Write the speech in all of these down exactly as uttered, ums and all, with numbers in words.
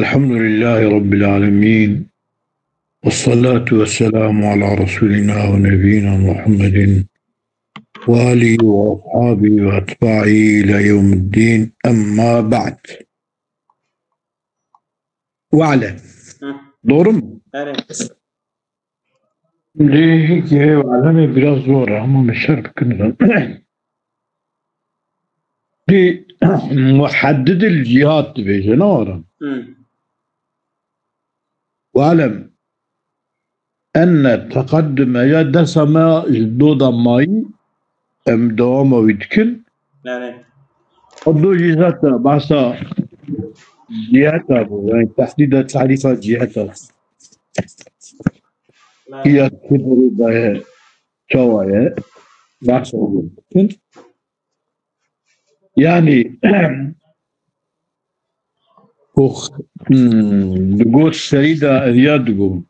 الحمد لله رب العالمين، والصلاة والسلام على رسولنا ونبينا محمد وآله وأصحابه وأتباعه إلى يوم الدين، أما بعد. Ve alem. Hı. Doğru mu? Evet. Şimdi ki ve alem biraz zor ama meşer bikin. Di muhaddidil cihat dibêje, ne var? Hı. Ve alem enne teqeddume ya dersa me ji doda mayî, em dewama wî dikin. Yani. O do jî zaten bahsa ciheta bû, yani tehdîda tarîfa ciheta. Yani. Ya kibirî daye çawa ye? Bahsa wî dikin. Yani, ku, hmm, digot serî de ev ya digot.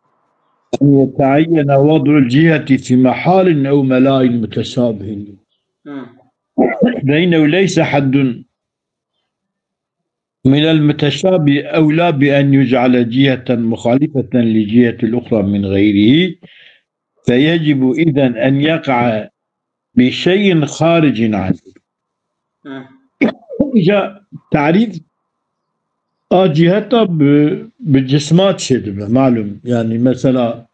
أن يتعين وضع الجهة في محال أو ملاء متشابه. Hı. فإنه ليس حد من المتشابه أولى بأن يجعل جهة مخالفة للجهة الأخرى من غيره، فيجب إذن أن يقع بشيء خارج عنه. Hı. Îca tarîf a ciheta bi, bi cisma çêdibe, malum. Yani mesela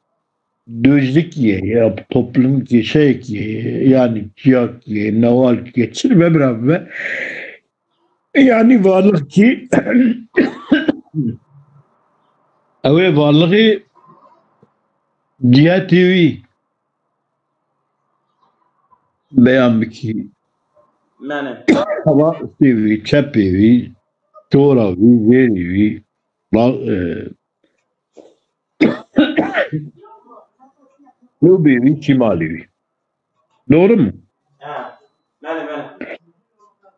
dojlikê ya toplumkê şeyekê, yani çiyakê, newalkê, çi be bira be. Yani varlık ki ew ê varlığı ciheti wî beyan bikî. Mane. Hava üstü wî, çepê wî, çora wî, vêrî wî, ba-, e, Nûbî wî, çîmalî wî. Doğru mu? Ha. Mane, mane.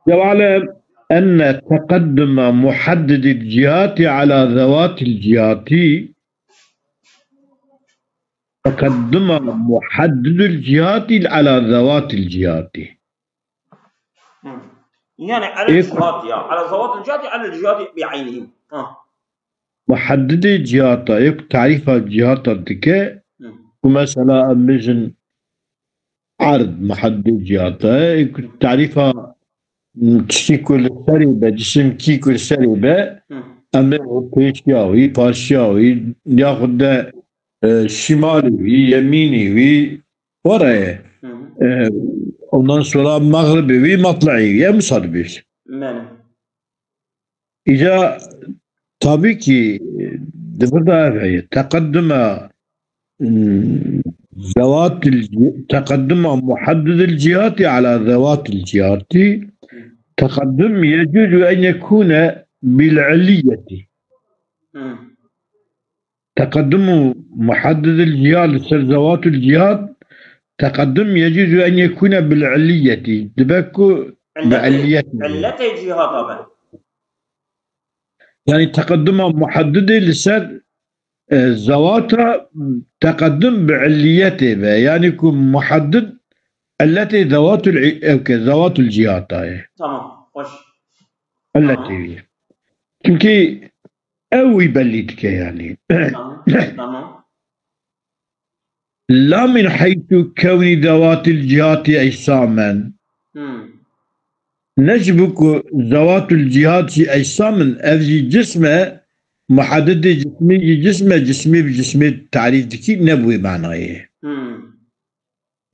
Cevale enne teqedduma muhaddidil cihati ala zewatil cihati teqedduma muhaddidil cihati ala zewatil cihati. Hı. Yani ala Ê- cihati ya. Ala zewatil cihati, ala cihati bi aynihim. Ha. Muhaddidê cihata, yek tarîfa cihata dike, Hı. Ku mesela em bêjin erd muhaddidê cihata, yek tarîfa, m, tiştî ku li serê be, cisim kî ku li serê be, Hı. Em bê pêşiya wî, paşiya wî, yaxud de, e, şimalî wî, yemînî wî, were ye. Hı hı. E, ondan sonra mexribê wî, matlaî wî, em wisa dibêjin. Mene. Îca tabî ki di vir de ev heye. Teqedduma, mm, zewatil ci-, teqedduma muhaddidil cihati ala zewatil cihati. Teqeddum yecuzu en yekune bil illiyeti. Hı. Teqeddumu muhaddidil cihat li ser zewatul cihat, teqeddum yecuzu en yekune bil illiyeti. Dibe ku bi Illetê, illiyet be. Illetê cihata be. Yani teqedduma muhaddidê li ser, e, zewata teqeddum bi illiyetê be. Yani ku muhaddid illetê zewatul i-, ew ke zewatul cihata ye. Tamam, hoş. Illetê Tamam. wî. Çünkü ew wî belî dike yani. Tamam, tamam. La min heysu kewnî zewatil cihati ecsamen. Hmm. Ne ji bo ku zewatul cihat jî ecsamin, ev jî cism e, muhaddidê cismî jî cism e, cismî bi cismê tarîf dikî, ne bi wê manayê. Hmm.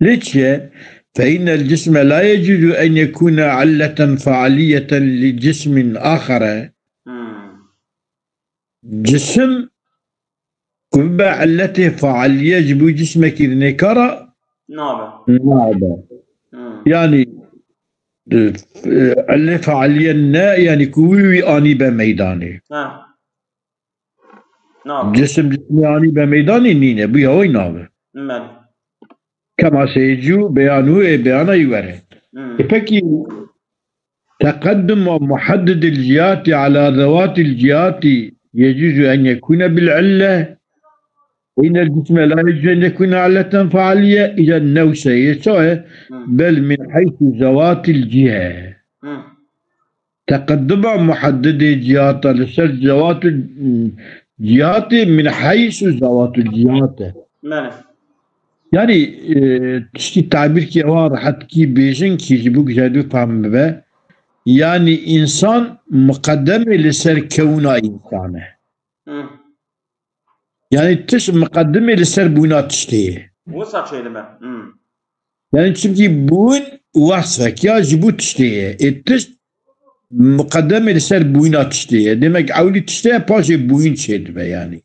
Lê çi ye? Fe innel cisme la yecuzu en yekune illeten faaliyeten li cismin axere. Hmm. Cisim ku bibe illetê faaliye ji bo cismekî di nêkara Nabe. nabe. Hmm. Yani, e, e, illê faaliye ne, yani ku wî wî anî be meydanê. Ha. Nabe. Cisim cisimê anî be meydanê nîne, bûya wê nabe. Belê. Kema seyê cû beyan û ê beyana yî were. Hmm. E pekî teqedduma muhaddidil cihati ala zewatil cihati yecuzu en yekune bil ille. Ve innel cisme la yecuzu en yekune illeten faaliye. Îca newse ye, çawa ye? Hmm. Bel min heysu zewatil cihe. Hmm. Teqeduma muheddidê cihata li ser zewatul cihatê min heysu zewatul cihate. Belê. Yani e, tiştî tabîrkî ewa rehetkî bêjin kî ji bo ku jê dû fehm bibe. Yani însan muqedemê li ser kewna însan e. Hı. Yani tişt muqedimê li ser bûna tiştê ye. Wisa çêdibe. Hı. Yani çimkî bûn wesfek ya ji bo tiştê ye. Ê tişt muqedemê li ser bûna tiştê ye. Demek ewlî tiştê ye, paşê bûn çêdibe yani.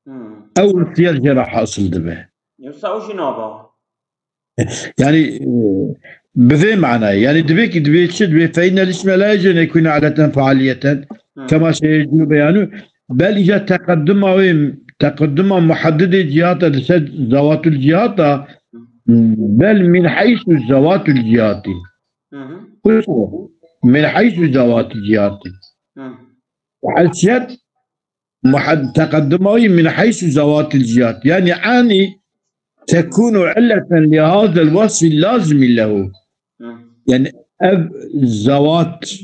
Hı. Ew îhtiyar jê re hasil dibe. Yoksa o jî naba. Yani e, bi vê manayê. Yani divê ki divê çi divê feyne lişme la yecene kune aleten faaliyeten. Hı. Kema şey cümle beyanu. Bel îca teqedduma wê teqedduma muhaddidê cihata li ser zewatul cihata bel min heysu zewatul cihati. Hı hı. Xulasa min heysu zewatul cihati. Hı. Heysiyet muhad teqedduma wî min heysu zewatil cihat. Yani ani tekunu illeten li hazel wasfi lazimi lehu. Hı. Yani ev zewat,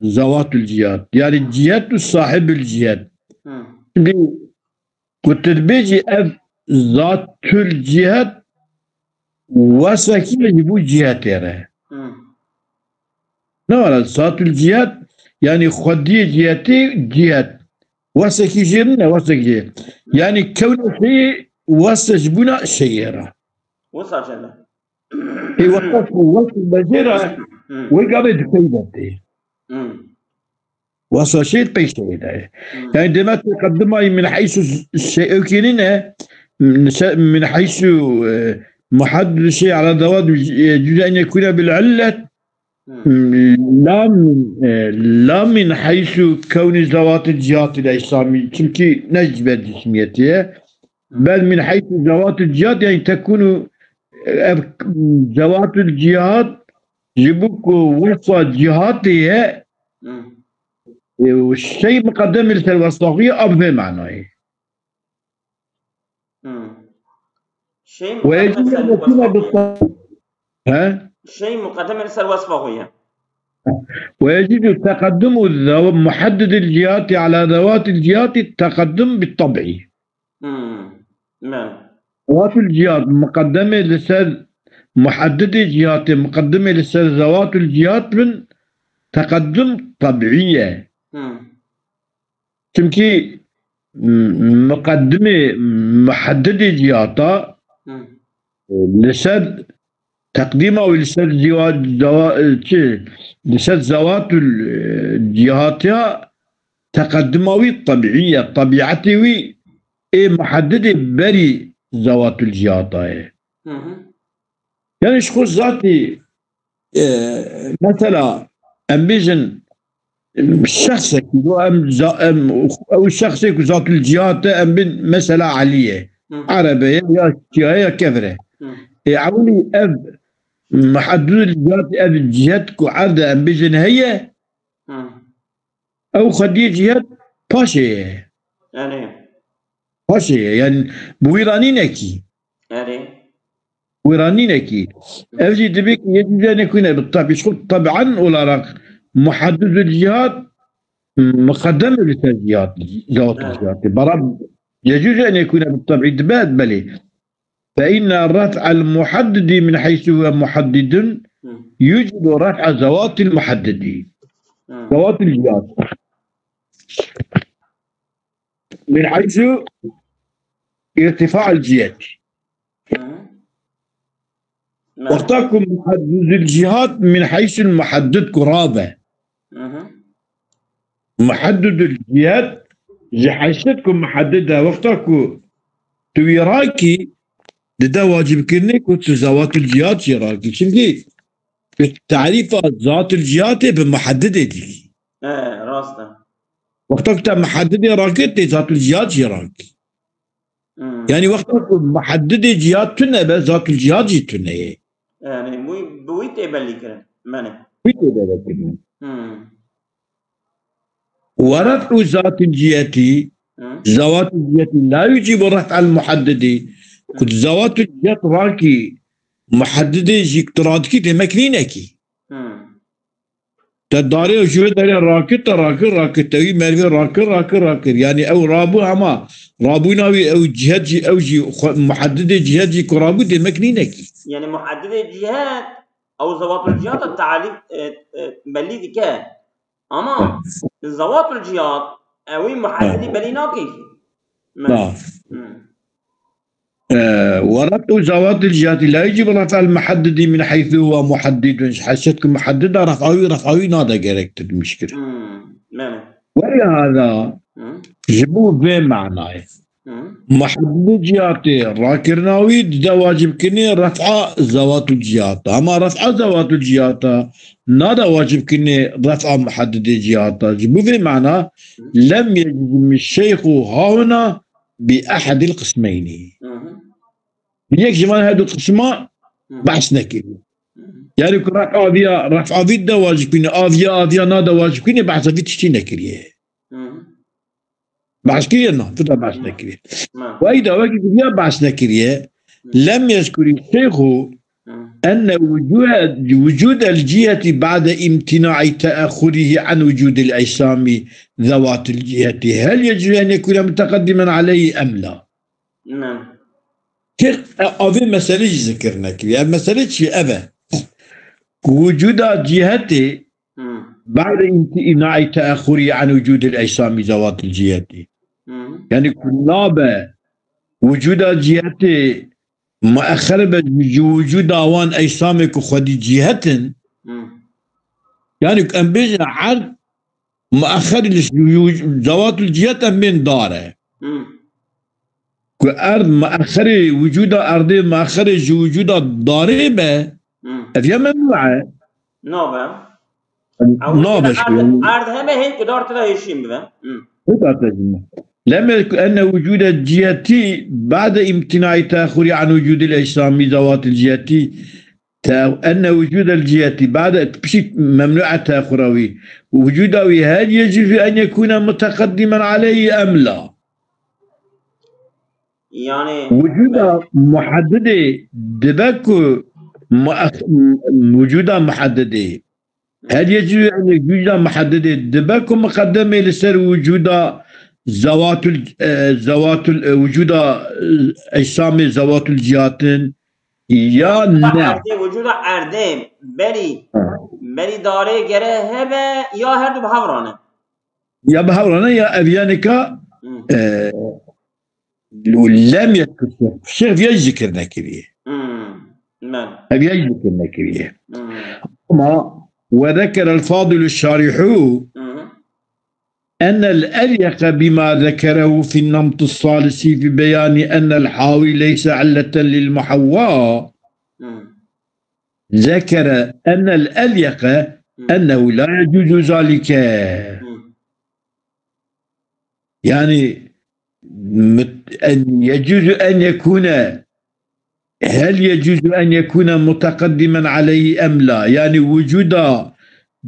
zewatul cihat. Yani cihat û sahibul cihat. Hı. Şimdi ku tu dibêjî ev zatul cihat wasfekî ji bo cihatê re. Hı. Ne were zatul cihat, yani xwediyê cihatê cihat. Wasfekî jê ne, wasfekî jê. Yani kewna şeyê wasf ji bûna şeyê re. Wisa çêdibe. Ê wasf wasf be jê re, Hı. wê gavê dipeyde tê. Hı. Wasf şey pey şeyê de. Hı. Yani demek teqeddimayî min heysu şey ökînine, min heysu e, muhaddid şey ala dawad e, cüze en yekune bil illet, Hı. la min e, la min heysu kewni zewatil cihatil ecsamî. Çünkü ne ji ber cismiyetê ye. Bel min heysu zewatil cihat yani tekunu e, ev zewatil cihat ji bo ku wesfa cihatê ye Hı. e, şey muqeddem li ser wesfa xwe ye, ev vê manayê. Hı. Şey Ve muqeddem li ser yecî wesfa xwe ye. He? Şey muqeddem li ser wesfa xwe ye. Ve yecîdu teqeddumu zew- muhaddidil cihati ala zewatil cihati teqeddum bit tab'i. Hı. Belê. Zewatul cihat muqeddemê li ser muhaddidê cihatê muqeddemê li ser zewatul cihat bin teqeddum tabî ye. Hı. Çimkî m- muqeddimê muhaddidê cihata Hı. li ser teqdîma wî li ser ziwa- zewa- çi li ser zewatul e, cihatiya teqeddima wî tabî ye. Tabîetê wî ê muheddidê berî zewatul cihata ye. Hı hı. Yani ji xwe zatî e, mesela em bêjin şexsekî do em za- em ew şexsê ku zatul cihat e em bin mesela Elî ye. Hı. Erebe ye ya çiya ye ya kevir e. Hı. Ê ewilî ev muheddidul cihat ev cihet ku erde em bêjin heye Hı. ew xwediyê cihet paşê ye. Erê. Paşê ye. Yani bi wî re nîne kî. Erê. Wî re nîne kî. Ev jî divê ki yê cüzene kune bi tabi. Şxul tabi'an olarak muhaddidul cihat muqeddem li ser cihat, zewatul Evet. cihat. Bara yecüzü en yekune bi tabi dibe belê. Fe inne raf'al muhaddidi min heysu huve muhaddidun Hı. yucibu raf'a zewatil muhaddidi. Hı. Zewatil cihat. Min heysu irtifa'il cihat. Hı. Evet. Wexta ku muhaddidil cihat min heysul muhaddid ku rabe. Hı hı. Muhaddidil cihat ji heyset ku muhaddid e. Wexta ku tu wî rakî dide wacibkirinê ku tu zewatul cihat jî rakî. Çimkî tu tarîfa zatul cihatê bi muhaddidê dikî. E, rast e. Wexta ku te muhaddidê rakir tê zatul cihat jî rakî. Hmm. Yani wexta ku muhaddidê cihat tune be, zatul cihat jî tune ye. Yani bu, bu wî tê belî kirin. Mene. Wî tê belî kirin. Hmm. Ve ref'u zatil ciheti, Hmm. zewatul ciheti la yucibu ref'al muhaddidi. Ku zewatul cihet rakî muhaddidê jî tu radikî demek nîne kî. Hmm. Te darê ew ji wê derê rakir, te rakir, rakir, te wî merivê rakir, rakir, rakir. Yanî ew rabû hema, rabûna wî ew cihet jî, ew jî xwe, muheddidê cihet jî ku rabû demek nîne kî. Yani muheddidê cihet, ew zewatul cihat e, talîf, e, e, belî dike. Ama zewatul cihat, ewî muheddidî belî nake kî. Me- Na. Hmm. Ee, ورفع ذوات الجهات لا يجب رفع المحدد من حيث هو محدد. Heyset ku muheddida ref'a wî, ref'a wî nade gerektirmiş kir. Hmm, belê. ولهذا, Hmm. ji bo vê manayê. Hmm. Muheddidê cihatê, rakirina wî dide wacibkirinê ref'a zewatul cihata. Ama ref'a zewatul cihata nade wacibkirinê ref'a muheddidê cihata. Ji bo vê mana, Hmm. لم يجزم الشيخ هاهنا بأحد القسمين. Hı hı. Yek ji van her du qisma Hı. behs nekiriye. Hı hı. Yani ku ref aviya, ref avî de wacib kine, aviya, aviya na de wacib kine, behsa vî tiştî nekiriye. Hı hı. Behs kiriye na, tu da behs Hı. nekiriye. Hı. Wayî da wekî kiriya behs nekiriye. Hı. لم يذكر الشيخ Hı. أن وجود، وجود الجهة بعد امتناع تأخره عن وجود الأجسام ذوات الجهة، هل يجوز أن يكون متقدما عليه أم لا؟ Hı. Kir, e, avê mesele jî zikir nekiriye. Ev mesele çi? Ev e. Ku wicûda cihetê Hı. بعد امتناع تأخره عن وجود الأجسام ذوات الجهة. Hı. Yani ku nabe wicûda cihetê muexer be ji wicûda wan ecsamê ku xwedî cihet in. Hı. Yani em bêjin erd muexer li zewatul cihet em bên dar e. Hı. Ku erd muexerê wicûda erdê muexerê ji wicûda darê be, Hı. ev ya memnû e. Nabe. Ew Nabe erd, şûn. Erd heme hên ku dar tira hêşîn bibe. Hı. Hêşîn bibe. لم يكن أن وجود الجهة بعد امتناع تأخر عن وجود الأجسام ذوات الجهة، أن وجود الجهة بعد، piştî memnû e teaxura wî. Wicûda wî hel يجوز أن يكون متقدما عليه أم لا؟ Yani Wicûda muheddidê dibe ku muex-, wicûda muheddidê. Hel يجوز أن يكون وجودا محددة، dibe ku muqeddemê li ser wicûda zewatul, e, zewatul, e, wicûda, e, ecsamê zewatul cihatin ya ne? Erdê, wicûda erdê, berî, Ha. berî darê gere hebe ya her du bi hev re ne? Ya bi hev re ne ya ev ya nika, Hı. e, û lem yedkur şêx. Şêx viya jî zikir nekiriye. Hmm. Men. Ev ya jî zikir nekiriye. Hmm. Ama وذكر الفاضل الشارح Hmm. أن الأليق بما ذكره في النمط الثالث في بيان أن الحاوي ليس علة للمحوى. Hmm. ذكر أن الأليق Hmm. أنه لا يجوز ذلك. Hmm. Yani, mut-, en, يجوز أن يكون، هل يجوز أن يكون متقدما عليه أم لا؟ Yani, wicûda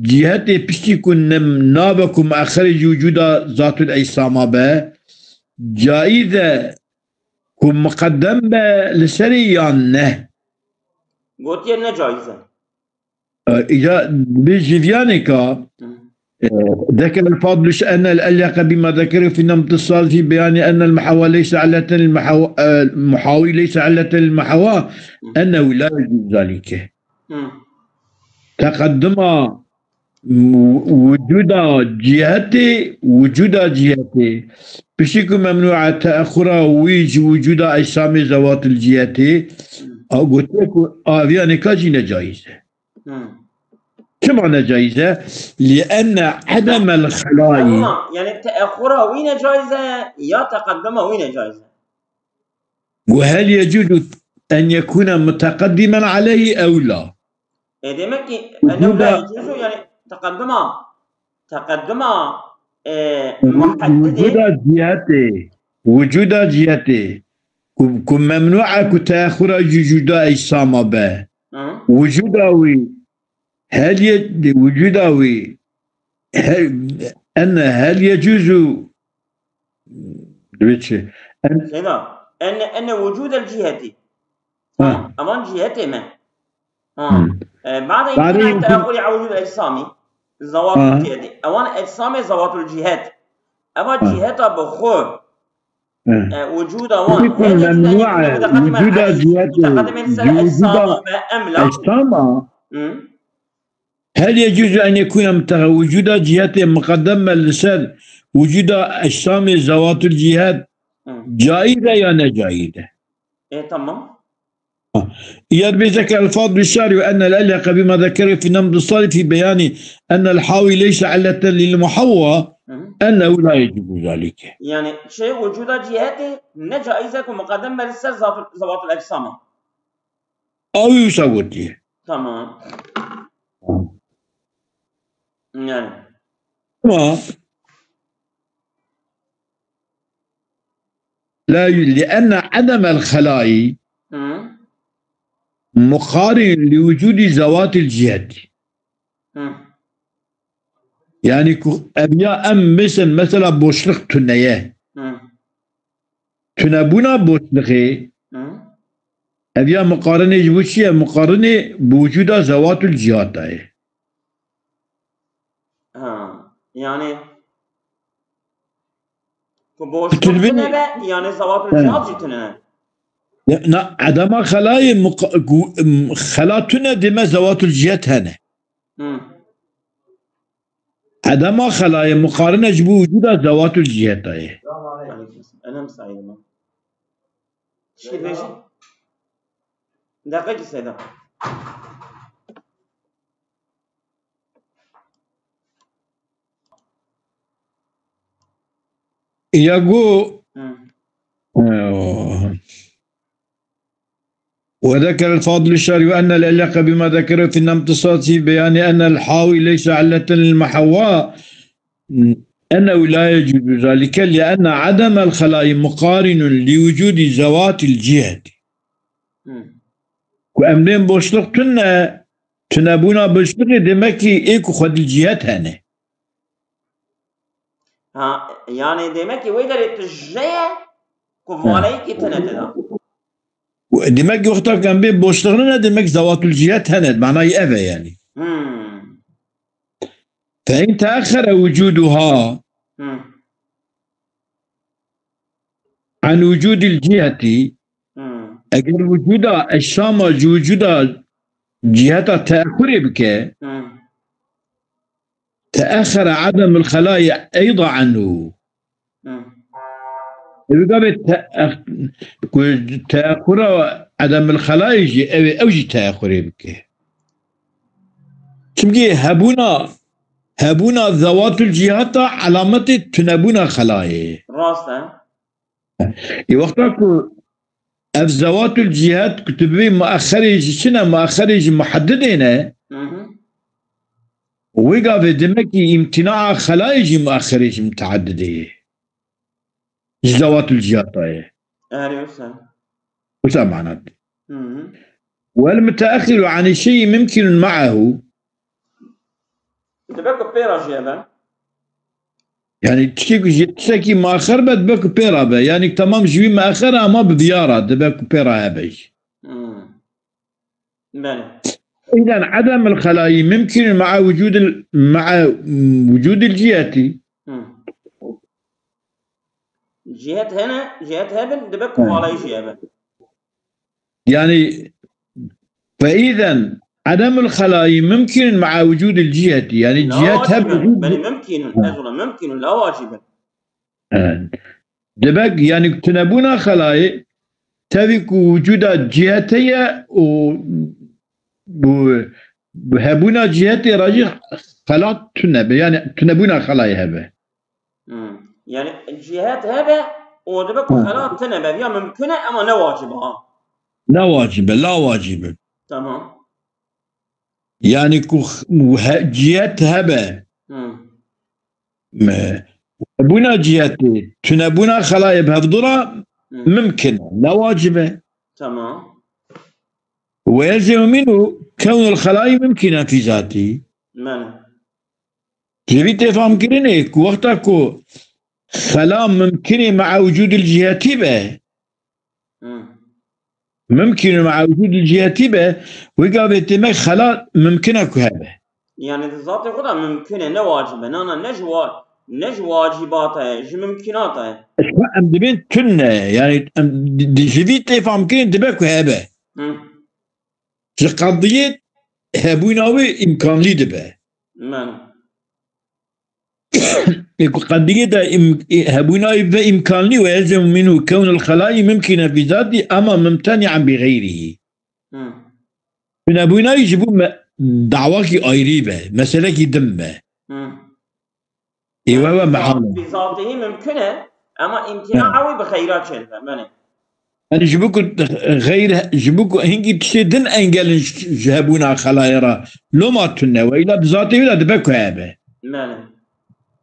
cihetê piştî ku nem-, nabe ku muexerê ji wicûda zatul ecsama be, caiz e ku muqeddem be li serê yan ne? Gotiye ne caiz e. Îca bi jiviyaneka, Hı. e, ذكر الفاضل أن الأليق بما ذكره في النمط الثالث في بيان أن المحاوى ليس علة للمحاوى، e, المحاوي ليس علة للمحاوى، Hı. أنه لا يجوز ذلك. Hı. Teqedduma wi-, wicûda cihetê, wicûda cihetê. Piştî ku memnû e teaxura wî ji wicûda ecsamê zewatil cihetê, Hı. a gotiye ku aviya nika jî ne caiz e. Hı. Çima ne caiz e? لأن عدم الخلاء. Tamam, yani teaxura wî ne caiz e ya teqedduma wî ne caiz e? وهل يجوز أن يكون متقدما عليه أو لا؟ E, demek ki, e, ne وجود la yecuzu, yani teqedduma, teqedduma, e, muheddidi. وجود cihetê, wicûda cihetê, ku, ku memnû e ku teaxura ji wicûda ecsama be. Hı. Wicûda wî, hel ye-, wicûda wî, he-, en hel yecuzu, divê çi? En Seyda, en, en wicûd el ciheti. Ha. Tamam, evan cihetê me. Ha. Hı. E, بعد بعد امتناع امتناع تأخر عن وجود الأجسام. Zewatul Ha. ciheti. Ewan ecsamê zewatul cihet. Eva Ha. ciheta bi xwe. Ha. E, wucuda wan. Peki, her yek memnua, e, wucuda ciheti, mutaqadim el ser wucuda ecsamê ve emla. Ecsamê. Hı. Hel yecuzu en yekune mutaqadim. Wucuda ciheti muqaddem be li ser wucuda ecsamê zewatul cihet. Hı. Caiz e ya ne caiz e? E, tamam. Eger bêje ke el-Fadil Şari ve enne el-elheqe bima zekere fi nemt sali fi beyani enne el-hawi leyse illeten lil muhavva, Hı hı. Ennehu la yecibu zalike. Yani şey, vücuda ciheti ne caize ku mukaddem be li ser zat-, zevatul ecsamê. Ew wisa gotiye. Tamam. Yani. Ama la, لأن عدم الخلاء Hı. مقارن لوجود ذوات الجهة. Hı. Yani ku ev ya em mesela, mesela boşluk tune ye. Hı. Tunebûna boşluxê, Hı. Ev ya muqarinê ji bo çi ye? Muqarinê bi wicûda zewatul cihata ye. Ha, yani ku boşluk Tilbînî tune be, yani zewatul He. cihat jî tune ne. Ya, na, edema xelayê muqa-, gu-, em, xela tune dime zewatul cihet hene. Hı. Edema xelayê muqarine ji bo wicûda zewatul ciheta ye. Aleyküm selam. Enem sayılma. Şi bêjî. Deqekî seyda. Ya go Hı. وذكر الفاضل الشارح أن العلة بما ذكره في النمط السادس في بيان أن الحاوي ليس علة للمحاواة، أنه لا يجوز ذلك لأن عدم الخلاء مقارن لوجود ذوات الجهة. Hı. Ku emrên boşluk tune, tunebûna boşluğê demek ki ê ku xwedî cihet hene. Ha, yani demek ki wê derê tu jeye ku He. valeyekî tune te da. Demek ki wexta ku em bê boşluğ ne demek zewatul cihet hene, manayî ev e yani. Hmm. فإن تأخر وجودها Hmm. عن وجود الجهة Hmm. Eger wicûda eşama ji wicûda ciheta teexurê bike, Hmm. تأخر عدم الخلاء أيضا عنه. Hı. Ew gavê te-, ku teaxura edemil xelayê jî ew ê, ew jî teaxurê bike. Çimkî hebûna, hebûna zewatul cihata alametê tunebûna xelayê ye. Rast e. Ê wexta ku ev zewatul cihat ku tu bibî muaxerê ji çi ne, muaxerê ji muheddidê ne, Hı hı. wê gavê demek ki îmtina xelayê jî muaxerê ji muteeddidê ye. Ji zewatul cihata ye. Erê wisa. Wisa mana dê. Hı hı. والمتأخر عن الشيء ممكن معه. Dibe ku pê re jî hebe. Yani tiştê ku ji tiştekî muaxer be, dibe ku pê re be. Yani temam ji wî muaxer e, ama bi viyara dibe ku pê re hebe jî. Hmm. Belê. إذن عدم الخلاء ممكن مع وجود ال-، مع وجود الجهة. Hmm. Cihet hene, cihet hebin, dibe ku He. valeyî jî hebe. Yani, فإذا عدم الخلاء ممكن مع وجود الجهة. Yani, cihet hebe. Belê, mümkünün. Ha. Ez ona mümkünün, la wacibin. Evet. Demek, yani, tunebûna xelayê, tevî ku wicûda cihet heye û bu, bu hebûna cihetê re jî xela tune be. Yani, tunebûna xelayê hebe. Hmm. Yani cihet hebe, o dibe ku Hı. xela tune be, ya mümkün e, ama ne wacib e, ha. Ne wacib e, la wacib e. Tamam. Yani ku x-, he-, cihet hebe. Hı. Me, bûna cihetê, tunebûna xelayê bi hevdû re Hı. mimkin e, ne wacib e. Tamam. ويلزم منه كون الخلاء ممكنا في ذاته. Belê. Ji vî tê famkirinê ku wexta ku xela mimkinê me'a wicûdil cihetî be, Hı. mimkînû me'a wicûdil cihetî be, wê gavê têmek xela mimkin e ku hebe. Yani di zatê xwe de mimkun e, ne wacib e. Na, na, ne ji wa-, ne ji wacibata ye, ji mimkünata ye. Em dibên tune, yani em di, di, ji vî tê fam kirin dibe ku hebe. Hı. Ji qediyê hebûna wê îmkanlî dibe. Mene. Ê ku qediyê de im, ê hebûna wê îmkanlî we yelzemu minhu kewnul xelayî mimkîne fî zatî ema mumteni'en bi xeyrihî. Hı. Tunebûna wî ji bo me, dawakî ayrî be, meselekî din be. Hı. Ê we we mehal e. Bi zatihî mimkun e, ama imtina ew ê bi xeyra çêdibe. Mene. Yani ji bo ku xeyr, ji bo ku hingî tiştê din engelin ji, ji hebûna xelayê re. Loma tune we, îla di zatê wî de dibe ku hebe. Mene.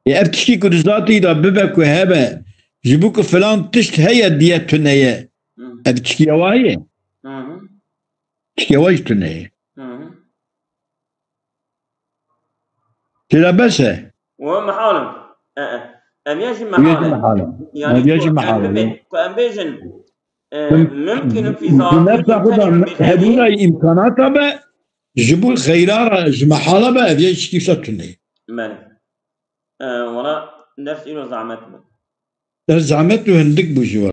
Ê ev tiştî ku di zatê de bibe ku hebe, ji bo ku filan tişt heye diye tune ye. Hı. Ev tiştiya wa ye. Hı hı. Tiştiya wa jî tune ye. Hı hı. Têra bes e. Ve mehal e. E, e. Ev ya jî Ev ya jî mehal e. mehal e. Yani Ev ya ku jî em mehal e. bibê-, ku em bêjin, e, Mim-, mimkîn fi Bi zatî nefsa xwe de mumteni'un bi xeyrî. hebûna îmkanata be, ji bo xeyra re, ji mehala be, ev ya jî tiştî wisa tune. Mene. E, wala ders îro zahmet bû. Ders zahmet û hindik bû ji we.